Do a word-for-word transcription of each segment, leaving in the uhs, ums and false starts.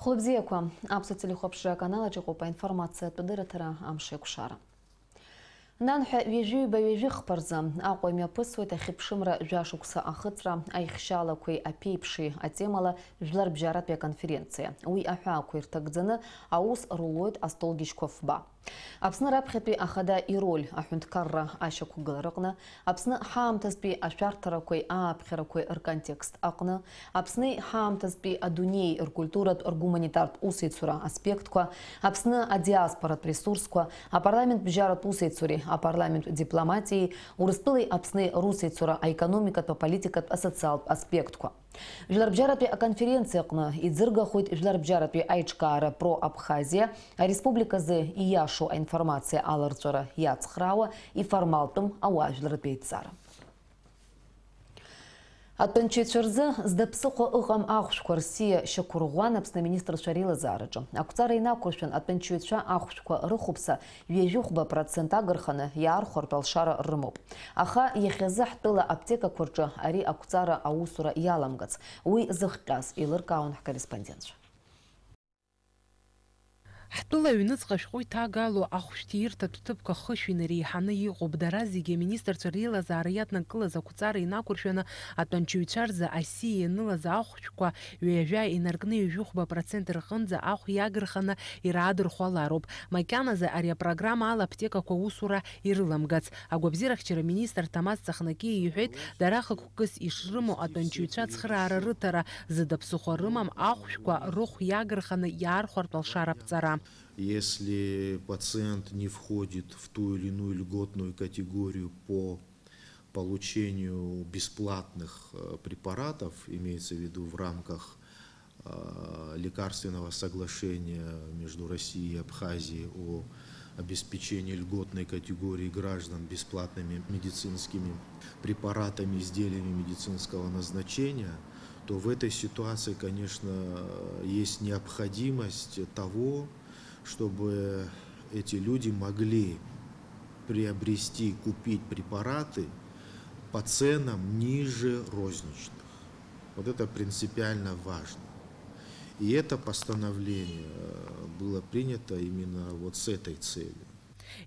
Хәлыбзиақәа, аԥсуа телехәаԥшра аканал аҿы иҟоуп аинформациатә дырраҭара амш еиқәшара. Нанҳәа ҩажәи ҩба ҩажәи хԥа рзы Аҟәа имҩаԥысуеит ахьыԥшымра жәашықәса ахыҵра аихшьалақәеи аԥеиԥши атемала жәларбжьаратәи аконференциа. Уи аҳәаақәа ирҭагӡаны аус рулоит астолгьежьқәа фба. Аԥсны раԥхьатәи ахада ироль аҳәынҭқарра ашьақәгылараҟны, Аԥсны ҳаамҭазтәи ашәарҭарақәеи ааԥхьарақәеи рконтекст аҟны, Аԥсни ҳаамҭазтәи адунеи ркультуратә ргуманитартә усеицура аспектқәа, Аԥсны адиаспоратә ресурсқәа, апарламент бжьаратә усеицуреи апарламент дипломатиеи, Урыстәылеи Аԥсни русеицура аекономикатә, аполитикатә, асоциалтә аспектқәа. Жәларбжьаратәи аконференциа аҟны иӡыргахоит Жәларбжьаратәи аиҿкаара Про Абхазиа ареспубликазы ииашоу аинформациа аларҵәара иацхраауа иформалтәым ауаажәларратә еидҵара. Атәанчаҩцәа рзы зда ԥсыхәа ыҟам ахәшәқәа рсиа шьақәырӷәӷәан Аԥсны аминистрцәа реилазаараҿы. Ақәҵара инақәыршәан, атәанчаҩцәа ахәшәқәа рыхәԥса ҩажәихәба процент агырханы иаархәартә алшара рымоуп. Аха иахьазы ҳтәыла аԥҭекақәа рҿы ари ақәҵара аусура иаламгац, уи зыхҟьаз еилыркаауан ҳкорреспондентцәа. Ҳтәыла аҩныҵҟа ашәҟәы иҭагало ахәшәтәирҭатә ҭыԥқәа хышә инареиҳаны иҟоуп. Дара зегьы аминистрцәа реилазаара иаднакылаз ақәҵара инақәыршәаны, атәанчаҩцәа рзы асиа ианылаз ахәшәқәа ҩажәа инаркны ҩажәихәба процент рҟынӡа ахә иагырханы ираадырхәалароуп. Макьаназы ари апрограмма ала аԥҭекақәа аусура ирыламгац. Агәабзиарахьчара министр Ҭамаз Цахнакиа иҳәеит, дара хықәкыс ишрымоу атәанчаҩцәа ацхыраара рыҭара, зда ԥсыхәа рымам ахәшәқәа рыхә иагырханы иаархәартә алшара аԥҵара. Если пациент не входит в ту или иную льготную категорию по получению бесплатных, э, препаратов, имеется в виду в рамках э, лекарственного соглашения между Россией и Абхазией о обеспечении льготной категории граждан бесплатными медицинскими препаратами, изделиями медицинского назначения, то в этой ситуации, конечно, есть необходимость того, чтобы эти люди могли приобрести, купить препараты по ценам ниже розничных. Вот это принципиально важно. И это постановление, э, было принято именно вот с этой целью.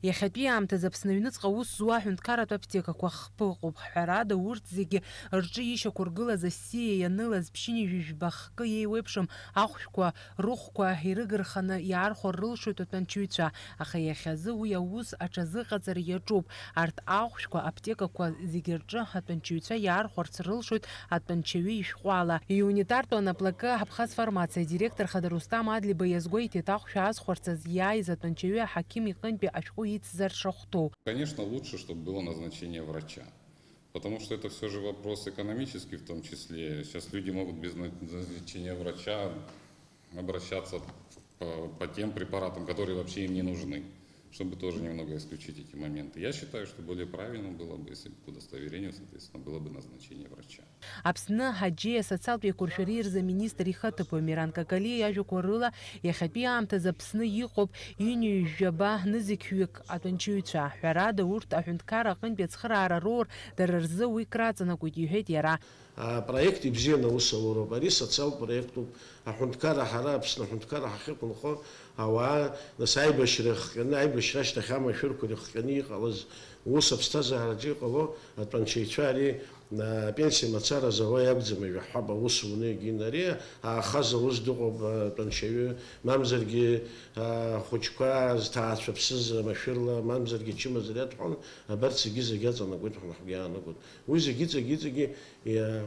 Иахьатәи аамҭазы Аԥсны аҩныҵҟа аус зуа аҳәынҭқарратә аԥҭекақәа хԥа ыҟоуп. Ҳәарада, урҭ зегьы рҿы ишьақәыргылаз асиа ианылаз ԥшьынҩажәи жәба хкы еиуеиԥшым ахәшәқәа рыхәқәа ирыгырханы иаархәар рылшоит атәанчаҩцәа. Аха иахьазы уи аус аҽазыҟаҵара иаҿуп. Арҭ ахәшәқәа аԥҭекақәа зегьы рҿы атәанчаҩцәа иаархәарц рылшоит атәанчаҩы ишәҟәала. Иунитарту анаплакы Абхаз фармациа адиректор хада Рустам Адлиба иазгәеиҭеит, ахәшә аазхәарц азы иааиз атәанчаҩы аҳақьым иҟынтәи ашәҟәы ицзар шахәҭоу. Конечно, лучше, чтобы было назначение врача, потому что это всё же вопрос экономический в том числе. Сейчас люди могут без на-, назначения врача обращаться по, по тем препаратам, которые вообще им не нужны, чтобы тоже немного исключить эти моменты. Я считаю, что более правильно было бы, если бы к удостоверению, соответственно, было бы назначение врача. Аԥсны аџьеи асоциалтә еиқәыршәареи рзы аминистр ихаҭыԥуаҩ Миран Какалиа иажәақәа рыла, иахьатәи аамҭазы Аԥсны иҟоуп ҩынҩажәаба нызқьҩык атәанчаҩцәа. Ҳәарада, урҭ аҳәынҭқарра аҟынтәи ацхыраара роур, дара рзы уи краҵанакуеит, иҳәеит иара. Апроект ибзианы аус ауроуп. Ари социалтә проектуп. Аҳәынҭқарра, ҳара Аԥсны аҳәынҭқарра ҳахьықәынхо, ауаа, нас, аибашьра иахҟьаны, аибашьра ашьҭахь амашәырқәа ирыхҟьаны иҟалаз, ус аԥсҭазаараҿы иҟало атәанчаҩцәа ари, а, апенсиа мацара азы ауа иакәӡам, ижәаҳҳәап, аус уны егьин. Ари аахаз аус дыҟоуп, а, атәанчаҩы, мамзаргьы, а, ахәыҷқәа зҭаацәа ԥсыз амашәырла, мамзаргьы чымазара иаҭәҳәон, абарҭ зегьы-зегьы аҵанакуеит ҳәа ҳгәы иаанагоит. Уи зегьы-зегьы-зегьы, иа-,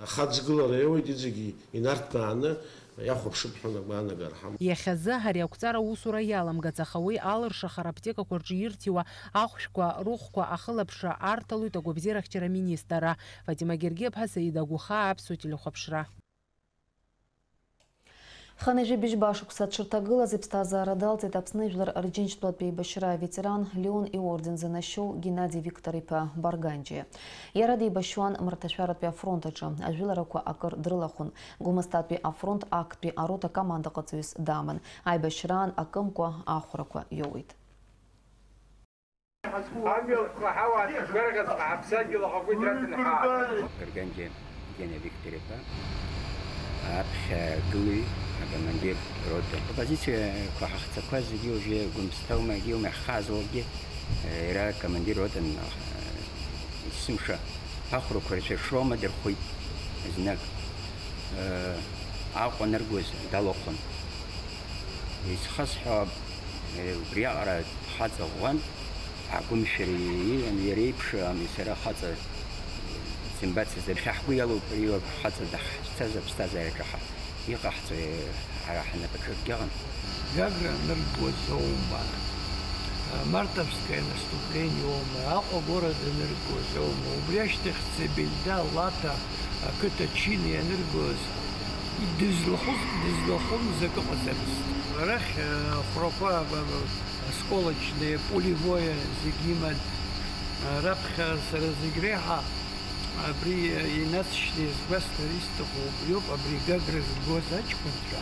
Ахаҵгылара иоуеит, иҵегьы инарҭбааны иахәаԥшып ҳәа агәаанагара ҳамоуп. Иахьазы ари ақәҵара аусура иаламгац, аха уи алыршахара аԥҭекақәа рҿы ирҭиуа ахәшәқәа рыхәқәа ахылаԥшра арҭалоит агәабзиарахьчара аминистрра. Фатима Гергиаԥҳа, Саида Гәыхаа, Аԥсуа телехәаԥшра. Хынҩажәи быжьба шықәса дшырҭагылаз иԥсҭазаара далҵит Аԥсны Жәлар Рџьынџьтәылатә еибашьра аветеран, Леон иорден занашьоу Геннади Виктор-иԥа Барганџьиа. Иара деибашьуан Мраҭашәаратәи афронт аҿы, ажәыларақәа акыр дрылахәын, Гәымсҭатәи афронт актәи арота командаҟаҵаҩыс даман, аибашьраан акымкәа ахәрақәа иоуит. Амҩақәа ҳауа аҭырқәа рыӷьаҵәҟьа ҳаԥсадгьыл ахақәиҭра ҭынҳа. Гарганџьиа Гена Виктор-иԥа, аԥхьа гылаҩ, Рота. Апозициақәа ҳахҵақәа зегьы уажәы Гәымсҭа аума, егьи аума иаҳхааз уигьы, э, иара командир ротан, э, есымша ахәрақәа рацәа шроума дырхәит, знак, э, Аҟәа аныргоз далахәын. Изхысҳәаауа, э, убриаҟара хаҵа ӷәӷәан, ҳагәымшәара иан иара иеиԥш, ами, сара хаҵа сымбацызар, ҳәа ҳгәы иалоуп, иуак хаҵа дахьцаз аԥсҭазаараҿы ҳа-, иҟаҳҵо, ҳара ҳнапаҿы акгьы ыҟам. Гагра аныргоз аума, Мартовское наступление аума, Аҟәа город аныргоз аума, убри ашьҭахь Цебельда, Лаҭа ақыҭа Чина ианыргоз, дызлахәыз, дызлахәымыз акы ыҟаӡамызт. Арахь, ахәрақәа, осколочное, пулевое зегьы иман. Раԥхьа сара зегь реиҳа абри инацшьны иазгәасҭар исҭаху убриоуп, абри Гагра згоз аҷкәынцәа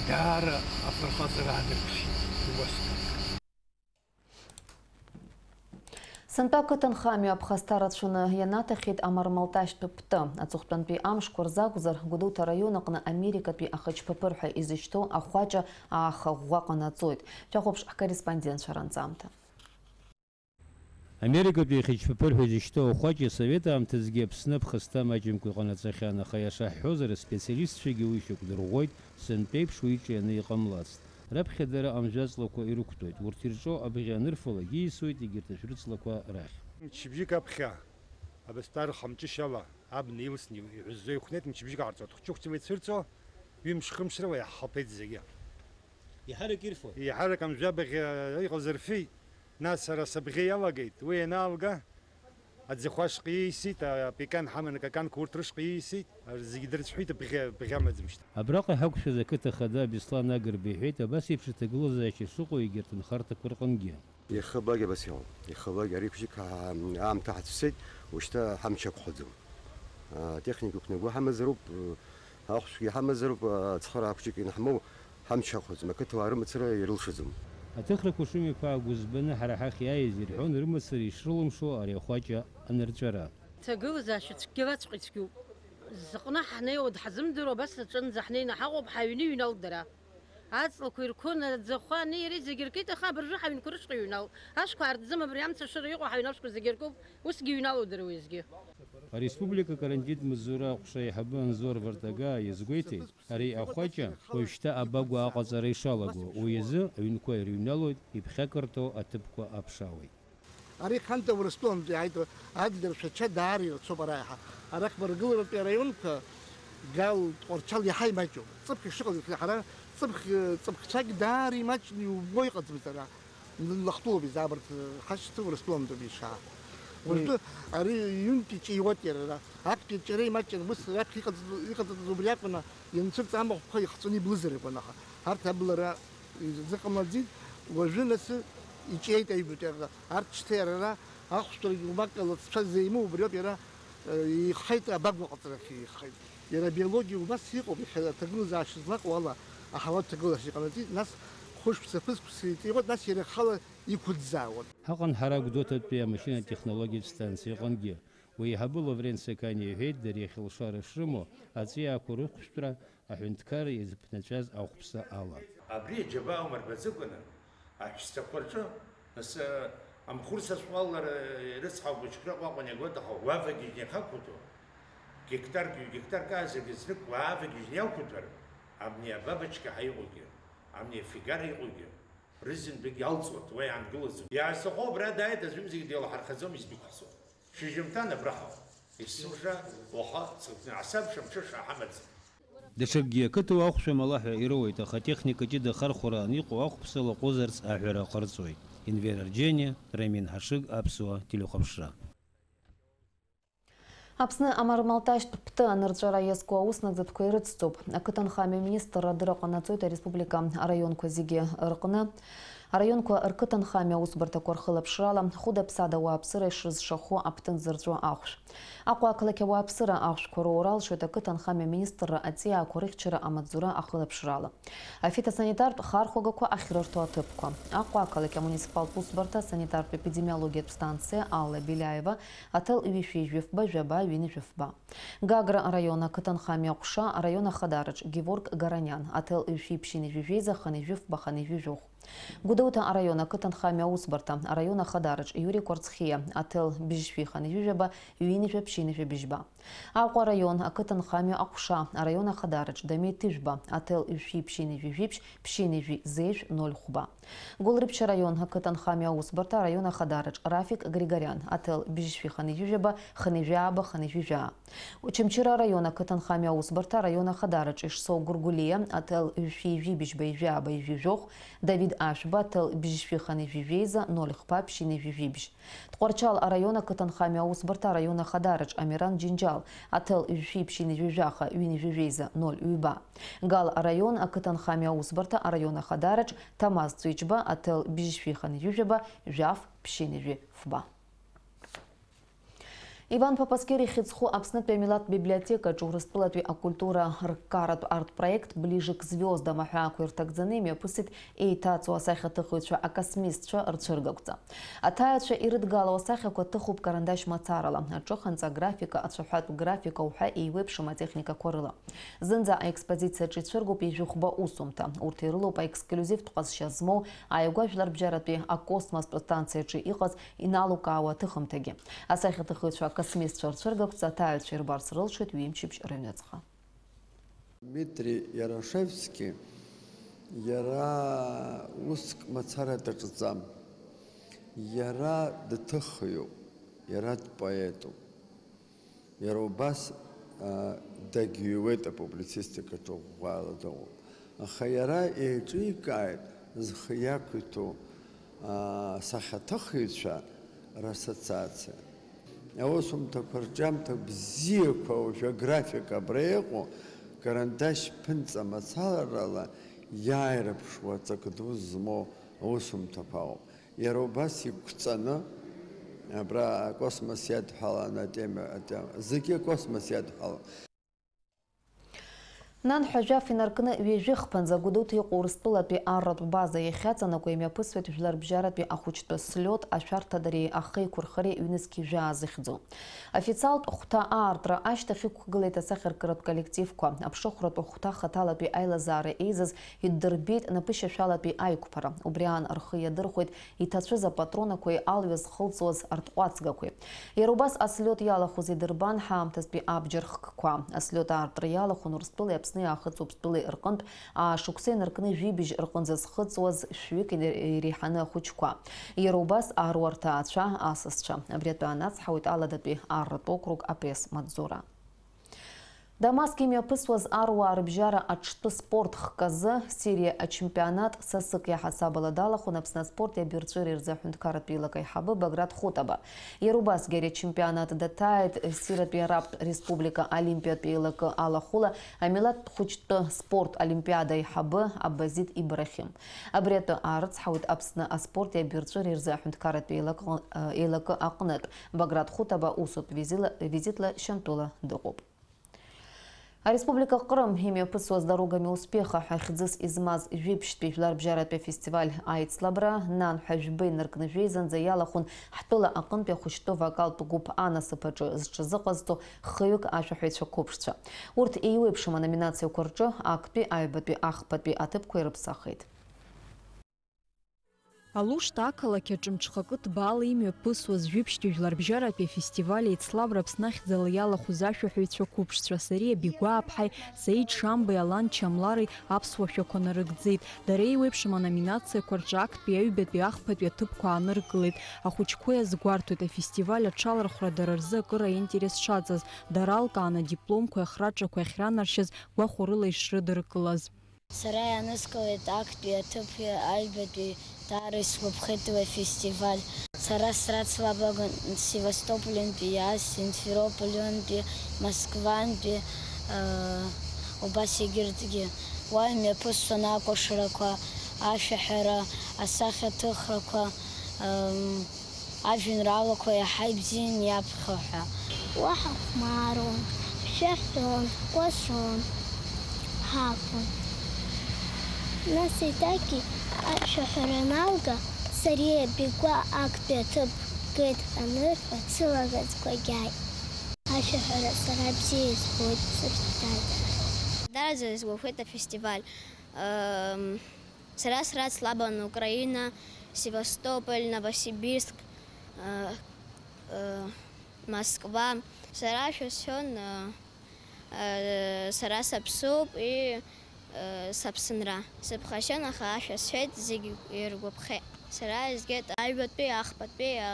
даара афырхаҵара аадырԥшит, игәасҭоит. Сынтәа ақыҭанхамҩа аԥхасҭа рацәаны ианаҭахьеит амармалташьтә ԥты. Аҵыхәтәантәи амшқәа рзы акәзар, Гәдоуҭа араион аҟны Америкатәи ахыҷ ԥыԥырҳәа изышьҭоу ахәаҷа ааха ӷәӷәа ҟанаҵоит. Шәахәаԥш ҳкорреспондентцәа ранҵамҭа. Америкатәи ахьыҷ ԥыԥырҳәа изышьҭоу ахәаҷ асовет аамҭазгьы Аԥсны аԥхасҭа маҷымкәа иҟанаҵахьан, аха иаша ҳҳәозар, аспециалистцәагьы уи шьақәдырӷәӷәоит, сынтәеиԥш уи ҿианы иҟамлацт. Раԥхьа дара амжәаҵлақәа ирықәтәоит, урҭ ирҿоу абӷьы анырфалак ииасуеит егьырҭ ашәырҵлақәа рахь. Мчыбжьык аԥхьа, абасҭа рхамҿышьала абна илсны иҳәызо ихәнеит, мчыбжьык аарҵоит, хәҷы-хәҷыла ицәырҵуа, ҩымш-хымш рыла иаҳхаԥеит зегьы. Еиҳарак ирфоит. Еиҳарак амжәабаӷь иҟаз рфеит. Нас сара сыбӷьы иалагеит. Уи ианаалга, аӡахәа ашҟа иисит, апекан ҳаман, акаканқәа урҭ рышҟа иисит. Зегьы дрыцәҳәеит, бӷьы, бӷьы амаӡамшьҭа. Абраҟа иҳақәшәаз ақыҭа хада Беслан Агрба иҳәеит, абас еиԥш аҭагылазаашьа шыҟоу егьырҭ нхарҭақәа рҟынгьы. Иахабагь абас иҟоуп. Иахабагь ари қәжьык ҳа-, аамҭа ҳацәцеит, ушьҭа ҳамч ақәхаӡом. Атехника ықәнагәа ҳамазароуп, ахәшәгьы ҳамазароуп, ацхыраа қәжьык ианҳмоу ҳамч ақәхаӡом, ақыҭауаа рымацара ирылшаӡом. Аҭыхрақәа шымҩаԥаагоз збаны ҳара ҳахь иааиз ирҳәон рымацара ишрылымшо ари ахәаҷа анырҵәара. Ҭагылазаашьа цәгьалаҵәҟьа ицәгьоуп. Зыҟны ҳнеиуа дҳазымдыруа, абас аҿынӡа ҳнеины ҳаҟоуп, ҳаҩны иҩналт дара. Аҵлақәа ирқәын, аӡахәа анеира зегьы ркит, аха абыржәы ҳаҩнқәа рышҟа иҩналт. Ашәқәа аартӡам, абри амца ашыра иҟоу ҳаҩны ашәқәа зегьы ркуп, усгьы иҩналоит дара уеизгьы. Ареспублика акаранџьит маҵзура аҟәша аиҳабы Анзор Вартагаа иазгәеиҭеит, ари ахәаҷа уажәшьҭа абагәа аҟаҵара ишалаго, уи азы аҩнқәа ирыҩналоит, иԥхьакырҭоу аҭыԥқәа аԥшаауеит. Ари Ханта Урыстәылантәи иааит, Адлер, Шәача даара ирацәоуп ара иаҳа. Арахь Маргыларатәи араионқәа Гал, Тҟәарчал иаҳа имаҷуп. Ҵыԥх ишыҟаз еиԥш, ҳара ҵыԥх, ҵыԥхцәагь даара имаҷны иубо иҟаӡамызт ара. Лахтәылоуп изаабарҭ, ҳашьцәа Урыстәылантәуп ишаа. Уажәтәы ари ҩынтә иҿиуеит иара ара. Актәи аҿиара имаҷын, ус раԥхьа иҟаҵатәыз, иҟаҵатәыз убри акәын, ианцәырҵ амахәқәа ихҵәаны иблызар акәын, аха арҭ аблара изыҟамлаӡеит, уажәы нас иҿиеит аҩбатәи аӷа. Арҭ шьҭа иара ара ахәшәтәырагьы умак алҵшәа зеимоу убриоуп иара, э, ихеит, абагә аҟаҵарахь ихеит. Иара абиологиа убас иҟоуп, иахьа аҭагылазаашьа злаҟоу ала, аҳауа ҭагылашьа иҟанаҵеит, нас хәышықәса ԥызқәса иҵиуеит, нас иара ихала иқәыӡӡаауан. Ҳаҟан ҳара Гәдоуҭатәи амашьынатә технологиатә станциа аҟынгьы. Уи аиҳабы Лаврент Сақаниа иҳәеит, дара иахьылшара шрымоу аҵиаақәа рыхәшәтәра аҳәынҭқарра иазыԥнаҵәаз ахәԥса ала. Абри аџьабаа умырбаӡакәаны, аҳәсҭақәа рҿы, нас, амхәыр сасуаллар, ирыцҳауп, быжьқәак уаҟа иагоит, аха уавагьежьны иахақәуҭәо, гектарк, ҩ-гектарк аазегьы знык уаавагьежьны иақәуҭәар, абни абабочка ҳәа иҟоугьы, абни афигара иҟоугьы, рызынтәык иалҵуеит, уа иаангылаӡом. Иаасҭаху абра дааит, аӡәымзаргьы деилаҳархаӡом, избықәҳҵо. Шьыжьымҭан абра ҳауп. Есымша уаха ҵыхәтәаны асабша мҽыша ҳамаӡам. Даҽакгьы, ақыҭауаа ахәшә амала ҳәа ироуеит, аха атехника ҷыда хархәраан иҟоу ахәԥса лаҟәызарц аҳәара ҟарҵоит. Енвер Арџьениа, Рамин Ҳашыг, Аԥсуа телехәаԥшра. Аԥсны амармалташьтә ԥты анырҵәара иазку ауснагӡатәқәа ирыцҵоуп. Ақыҭанхамҩа аминистрра адырра ҟанаҵоит ареспублика араионқәа зегьы рҟны. Араионқәа рқыҭанхамҩа аусбарҭақәа рхылаԥшрала, хәыда-ԥсада ауааԥсыра ишрызшахо аԥҭын зырҵәо ахәшә. Аҟәа ақалақь ауааԥсыра ахәшәқәа роура алшоит ақыҭанхамҩа аминистрра аҵиаақәа рыхьчара амаҵзура ахылаԥшрала. Афитосанитартә хархәагақәа ахьрырҭо аҭыԥқәа. Аҟәа ақалақь амуниципалтә усбарҭа асанитартә-епидемиологиатә станциа Алла Беляева, аҭел ҩышәи жәафба жәаба ҩынҩажәафба. Гагра араион ақыҭанхамҩа аҟәша араион ахадараҿ Геворг Гараниан, аҭел ҩышәи ԥшьынҩажәи жәеиза хынҩажәи фба хынҩажәи жәохә. Гәдоуҭа араион ақыҭанхамҩа аусбарҭа араион ахадараҿ Иури Кәарцхиа, аҭел бжьышәи хынҩажәи жәаба ҩынҩажәа ԥшьынҩажәи бжьба. Аҟәа араион ақыҭанхамҩа аҟәша араион ахадараҿ Дамеи Ҭыжәба, аҭел ҩышәи ԥшьынҩажәи жәиԥшь ԥшьынҩажәи зеижә ноль хәба. Гәылрыԥшь араион ақыҭанхамҩа аусбарҭа араион ахадараҿ Рафик Григориан, аҭел бжьышәи хынҩажәи жәаба хынҩажәи ааба хынҩажәи жәаа. Очамчыра араион ақыҭанхамҩа аусбарҭа араион ахадараҿ Ишсоу Гәыргәлиа, аҭел ҩышәи жәибжьба ижәи ааба ижәи жәохә, Давид Ашәба, аҭел бжьышәи хынҩажәи жәеиза ноль хԥа ԥшьынҩажәи жәибжь. Тҟәарчал араион ақыҭанхамҩа аусбарҭа араион ахадараҿ Амиран Џьынџьал, аҭел ҩышәи ԥшьынҩажәи жәаха ҩынҩажәи жәеиза ноль ҩба. Гал араион ақыҭанхамҩа аусбарҭа араион ахадараҿ Ҭамаз Ҵәиџьба, аҭел бжьышәи хынҩажәи жәаба жәаф ԥшьынҩажәи фба. Иван Папаскер ихьӡ зху Аԥснытәи амилаҭтә библиотекаҿы Урыстәылатәи акультура рккаратә арт-проект Ближе к звёздам аҳәаақәа ирҭагӡаны имҩаԥысит еиҭаҵуа асахьаҭыхыҩцәа акосмистцәа рцәыргақәҵа. Аҭаҩцәа ирыдгыло асахьақәа ҭыхуп карандашь мацарала, аҿыханҵа, аграфика, ацәаҳәатә графика уҳәа еиуеиԥшым атехникақәа рыла. Зынӡа аекспозициаҿы ицәыргоуп ижәҩыхәба усумҭа. Урҭ ирылоуп аексклиузивтә ҟазшьа змоу ааигәа жәларбжьаратәи акосмостә станциаҿы иҟаз иналукаауа аҭыхымҭагьы. Асахьаҭыхыҩцәа акосмистцәа рцәыргақәҵа аҭаҩцәа ирбарц рылшоит ҩымчыбжь рыҩныҵҟа. Дмитри Ярошевски иара уск мацара даҿӡам. Иара дҭыхҩуп, иара дпоетуп. Иара убас, а, дагьҩуеит апублицистикаҿы ӷәӷәала дыҟоуп. Аха иара еиҿикааит зхы иақәиҭу, а, асахьаҭыхыҩцәа рассоциациа. Аусумҭақәа рҿиамҭа бзиақәа уажәы аграфика абра иҟоу, карандашь ԥынҵа мацарала иааирԥшуа ҵак ду змоу аусумҭақәа ауп. Иара убас иқәҵаны, абра акосмос иадҳәалан атема, атема, зегьы акосмос иадҳәалан. Нанҳәа жәаф инаркны ҩажәи хԥанӡа Гәдоуҭа иҟоу Урыстәылатәи арратә база иахьаҵанакуа имҩаԥысуеит жәларбжьаратәи ахәыҷтәы слиот ашәарҭадареи ахеиқәырхареи ҩнызқь жәаа зыхьӡу. Официалтә хәҭа аартра ашьҭахь иқәгылеит асахьаркыратә коллективқәа. Аԥшыхәратә хәҭа хаҭалатәи аилазаара еизаз иддырбеит напышьашәалатәи аиқәԥара. Убри аан рхы иадырхәеит иҭацәыз апатронақәеи алҩа зхылҵуаз артҟәацгақәеи. Иара убас аслиот иалахәыз идырбан ҳаамҭазтәи абџьар хкқәа. Аслиот аартра иалахәын Урыстәылеи Аԥсни Аахыҵ Уԥстәылеи рҟынтә аашықәса инаркны жәибжь рҟынӡа зхыҵуаз шәҩык иреиҳаны ахәыҷқәа. Иара убас аруа рҭаацәа, асасцәа. Абри атәы анацҳауеит Аладатәи арратә округ апресс-маҵзура. Дамаск имҩаԥысуаз аруаа рыбжьара аҽтәы спорт хк азы Сириа ачемпионат сасык иаҳасабала далахәын Аԥсны аспорти абирҵәыреи рзы аҳәынҭқарратә еилак аиҳабы Баграт Хутаба. Иара убасгьы ари ачемпионат даҭааит Сириатәи Арабтә Республика олимпиатә еилакы алахәыла амилаҭтә хәыҷтәы спорт олимпиада аиҳабы Абазид Ибрахим. Абри атәы аарыцҳауеит Аԥсны аспорти абирҵәыреи рзы аҳәынҭқарратә еилак-, еилакы аҟнытә. Баграт Хутаба усутә визила-, визитла Шьамтәыла дыҟоуп. Ареспублика Ҟрым имҩаԥысуаз Дорогами успеха ҳәа хьӡыс измаз жәибжьтәи жәларбжьаратәи афестиваль аицлабра нанҳәа жәба инаркны жәеизанӡа иалахәын ҳтәыла аҟынтәи ахәыҷтәы вокалтә гәыԥ анасыԥ аҿы зҽазыҟазҵо хҩык ашәаҳәаҩцәа қәыԥшцәа. Урҭ еиуеиԥшым аноминациақәа рҿы актәи, аҩбатәи, ахԥатәи аҭыԥқәа ирыԥсахит. Алушта ақалақь аҿы мҽхакы ҭбаала имҩаԥысуаз жәибжьтәи жәларбжьаратәи афестиваль еицлабра Аԥсны ахьӡала иалахәыз ашәаҳәаҩцәа қәыԥшцәа Сариа Бигәааԥҳаи Саид Шамбеи Алан Чамлари аԥсуа шәақәа нарыгӡеит. Дара еиуеиԥшым аноминациақәа рҿы актәи, аҩбатәи, ахԥатәи аҭыԥқәа ааныркылеит. Ахәыҷқәа иазгәарҭоит, афестиваль аҽалархәра дара рзы акыр аинтерес шаҵаз, дара алкааны адипломқәеи ахраҿақәеи ахьранаршьаз гәахәарыла ишрыдыркылаз. Сара иааныскылеит актәи аҭыԥи аҩбатәи, даара исгәаԥхеит уи афестиваль. Сара срацлабаган Севастополнтәи иааз, Симферополнтәи, Москвантәи, аа, убас егьырҭгьы. Уа имҩаԥысуан акәашарақәа, Ашәаҳәара, асахьаҭыхрақәа, ам, ажәеинраалақәа иаҳа ибзиан иаԥхьо ҳәа. Уа ҳахәмаруан, ҳшәаҳәон, ҳкәашон, ҳаԥон. Нас еиҭагьы ашәаҳәара аналга, Сариа Бигәа актәи аҭыԥ геит анырҳәа, сылаӷырӡқәагь ааит. Ашәаҳәара сара бзиа избоит, сыԥсҭазаара. Дараӡа изгәаԥхеит афестиваль. Ам, сара срацлабан Украина, Севастополь, Новосибирск, а, а, Москва. Сара шәасҳәон, а, а, сара саԥсуп и, а, саԥсынра. Сыԥхашьан, аха ашәа сҳәеит, зегь иргәаԥхеит. Сара изгеит аҩбатәи, ахԥатәи а,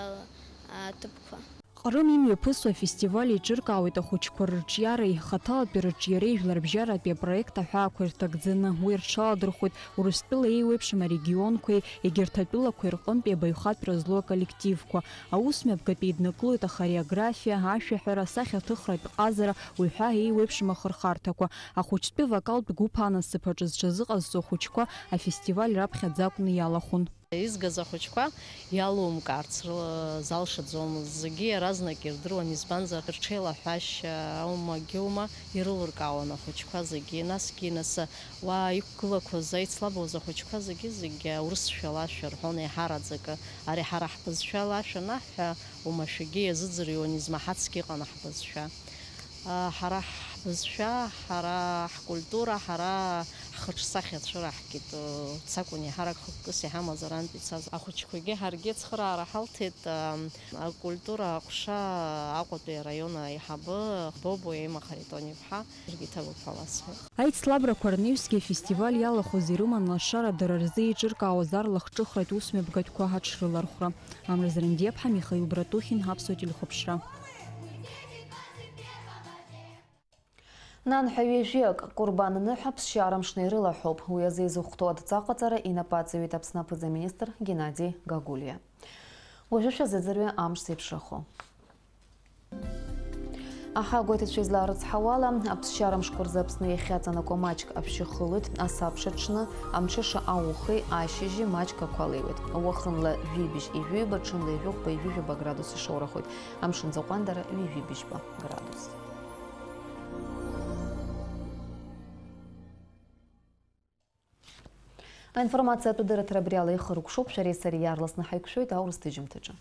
аҭыԥқәа. Ҟрым имҩаԥысуа афестиваль еиҿыркаауеит ахәыҷқәа рырҿиареи, хаҭалатәи рырҿиареи жәларбжьаратәи апроект аҳәаақәа ирҭагӡаны. Уи рҽаладырхәоит Урыстәыла еиуеиԥшым арегионқәеи егьырҭ атәылақәеи рҟынтәи абаҩхатәра злоу аколлективқәа. Аусмҩаԥгатә еиднакылоит ахореографиа, ашәаҳәара, асахьаҭыхратә ҟазара, уҳәа еиуеиԥшым ахырхарҭақәа. Ахәыҷтәы вокалтә гәыԥ анасыԥ аҿы зҽазыҟазҵо ахәыҷқәа афестиваль раԥхьаӡа акәны иалахәын. Изгаз ахәыҷқәа иалумкаарц ры-, залшаӡомызт, зегьы иаразнак ирдыруан, избанзар, рҽеилаҳәашьа аумагьума ирылуркаауан ахәыҷқәа зегьы, насгьы нас уа иқәгылақәаз, аицлабуаз ахәыҷқәа зегьы, зегьы урысшәала ашәа рҳәон еиҳараӡакы. Ари ҳара ҳбызшәала ашәа анаҳҳәа, уамашәагьы иазыӡырҩуан, измаҳацгьы ыҟан ҳбызшәа. Ҳара ҳбызшәа, ҳара ҳкультура, ҳара ҳхаҿсахьа цәыраҳгеит, ца акәын еиҳарак хықәкыс иҳамаз арантә ицаз ахәыҷқәагьы. Ҳаргьы ацхыраара ҳалҭеит, акультура аҟәша Аҟәатәи араион аиҳабы Бобо Ема Харитон-иԥҳа, ҳаргьы иҭабуп ҳәа уасҳәоит. Аицлабрақәа рнаҩсгьы афестиваль иалахәыз ирыман лашара дара рзы еиҿыркаауаз арлахҿыхратә усмҩаԥгатәқәа аҽрылархәра. Амра Зрандиаԥҳа, Михаил Братухин, Аԥсуа телехәаԥшра. Нанҳәа ҩажәиак, Курбан ныҳәа ԥсшьара мшны ирылаҳәоуп. Уи азы изыхәҭоу адҵа ҟаҵара инапы аҵаҩит Аԥсны аԥыза-министр Геннади Гагулиа. Уажәы шәазыӡырҩы амш зеиԥшрахо. Аҳауагәеиҭацәа излаарыцҳауала, аԥсшьара мшқәа рзы Аԥсны иахьаҵанакуа маҷк ашәшьы хылоит, асабша аҽны, амҽыша аухеи ашьыжьи маҷк ақәа леиуеит. Уахынла жәибжь ижәыҩба, ҽынла ижәыхәба, ижәыжәаба градус ишоурахоит. Амшын ӡаҟәандара ҩажәи быжьба градус. Аинформациатә дырраҭара абри ала ихыркәшоуп, шәареи сареи иаарласны ҳаиқәшәоит аурыс ҭыжьымҭаҿы.